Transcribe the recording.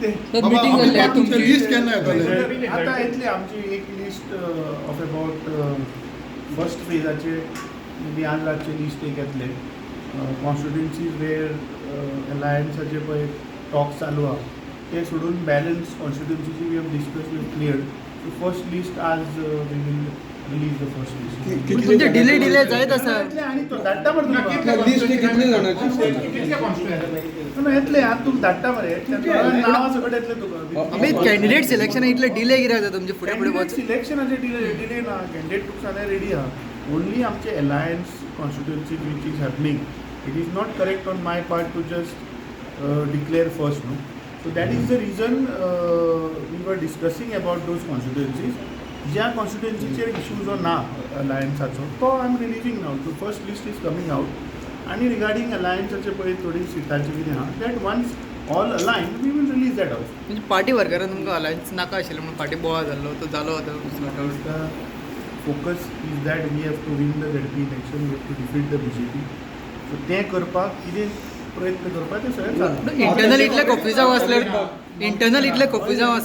ते. तर मिटींग जाल्ली तुमची. लिस्ट केन्ना येतलें? आतां येतली आमची एक लिस्ट ऑफ अबाउट फर्स्ट फेजाचे, मे बी आज रातचे लिस्ट एक येतले. कॉन्स्टिट्युन्सीज वेर अलायन्साचे पळय टॉक चालू आहा, ते सोडून balance कॉन्स्टिट्युन्सीची we have discuss, we clear. So first list आज we will release the first list. पूण तुमचे डिले डिले जायत आसा. येतले आनी तो धाडटा मरे तुमकां. लिस्ट कितले जाणांची आसतली? ना, येतले आतां तुका धाडटा मरे. नांवां सकट येतले तुका. अमित, कॅन्डिडेट सिलेक्शन इतले डिले कित्याक जाता तुमचे फुडें फुडें वच? सिलेक्शनाचे डिले डिले ना. कॅन्डिडेट तुका सांगता, रेडी आहा. ओनली आमचे alliance constituency which is happening, it is not correct on my part to just declare first, न्हू. So that is the reason we were discussing about those constituencies. ज्या कॉन्स्टिट्युन्सीचेर issue जो ना अलायन्साचो, तो I am releasing now. The first list is coming out. आनी regarding अलायन्साचे पळय थोडी सिटांचे कितें आहा, that once all align, we will release that also. म्हणजे पार्टी वर्करान तुमकां अलायन्स नाका आशिल्लें म्हणून फाटीं बोवाळ जाल्लो, तो जालो आतां sort out. The focus is that we have to win the ZP election, we have to defeat the BJP. So तें करपाक कितें प्रयत्न करपाक, ते सगळें चालू. इंटरनल इतलें कोफिजांव आसल्यार, इंटरनल इतलें कोफिजांव आसल्यार.